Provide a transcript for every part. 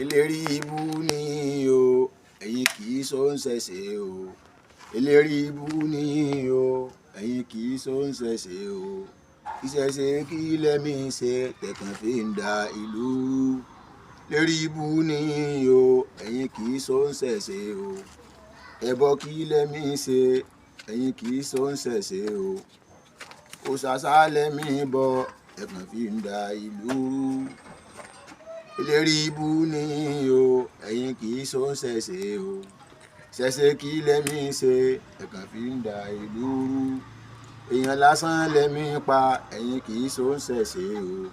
Eléri ibú ni o, ẹ̀yin kì í so ń ṣẹ̀ṣẹ̀ o. Eléri ibú ni o, ẹ̀yin kì í so ń ṣẹ̀ṣẹ̀ o. Ìṣẹ̀ṣe kí lẹ́mí ṣe tẹ̀kàn fi ń da ìlú rú. Lérí ibú ni o, ẹ̀yin kì í so ń ṣẹ̀ṣẹ̀ o. Ẹbọ kí lẹ́mí ṣe, ẹ̀yin kì í so ń ṣẹ̀ṣẹ̀ o. Òṣàṣà lẹ́mí bọ, ẹ̀kàn fi ń da ìlú rú. Eléri ibú ni o, ẹ̀yin kì í so ń ṣẹ̀ṣẹ̀ o. Ṣẹ̀ṣẹ̀ kí lẹ́mí ṣe, ẹ̀kàn fi ń da ìlú rú. Èèyàn lásán lẹ́mí pa, ẹ̀yin kì í so ń ṣẹ̀ṣẹ̀ o.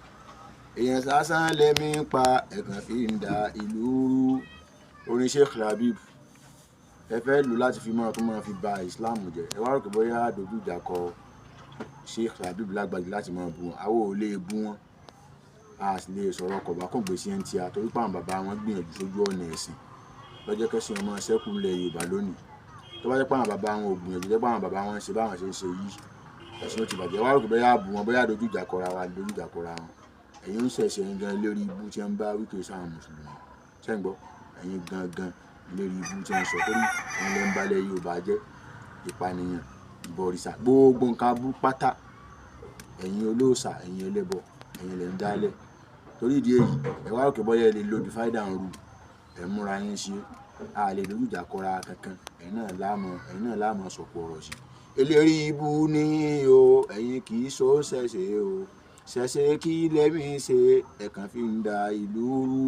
Èèyàn lásán lẹ́mí pa, ẹ̀kàn fi ń da ìlú rú. Orin Sheikh Labib ẹ fẹ́ lò láti fi máa tún máa fi ba Islam jẹ́. Ẹ wá rò pé bóyá dojú ìjà kọ Sheikh Labib Lágbàjì láti máa bú wọn. Àwọn ò lè bú wọn, a sì lè sọ̀rọ̀ kọ̀bákùngbé sí NTA torí pé àwọn bàbá wọn gbìyànjú sójú ọ̀nà ẹ̀sìn lọ́jọ́ kẹsàn-án ọmọ ṣẹ́kù ńlẹ̀ Yorùbá lónìí. Tó bá jẹ́ pé àwọn bàbá wọn ò gbìyànjú, jẹ́ pé àwọn bàbá wọn ń ṣe báwọn ṣe ń ṣe yìí, ẹ̀sìn ó ti bàjẹ́. Wá rò pé bóyá bú wọn, bóyá dojú ìjà kọra wa, dojú ìjà kọra wọn. Ẹ̀yin ń ṣẹ̀ṣẹ̀ ń gan lórí ibú tí ń bá wíkẹ́ sáwọn mùsùlùmí. Ṣé ń gbọ́? Ẹ̀yin gangan lórí ibú tí ń sọ torí ẹ̀yin lẹ́ ń balẹ̀ Yorùbá jẹ́, ìpànìyàn, ìbọ̀rìṣà, gbogbo nǹkan abú pátá. Ẹ̀yin olóòṣà, ẹ̀yin ẹlẹ́bọ, ẹ̀yin lẹ́ ń dálẹ̀. Torí ìdí èyí, ẹ wá rò pé bóyá ẹ lè lo divide and rule, ẹ múra yín ṣe. A lè dojú ìjà kọra kankan, ẹ̀yin náà láàmú sọ̀kò ọ̀rọ̀ sí. Eléri ibú ni o, ẹ̀yin kì í so ṣẹ̀ṣẹ̀ o. Ṣẹ̀ṣẹ̀ kí lẹ́mí ṣe, ẹ̀kàn fi ń da ìlú rú.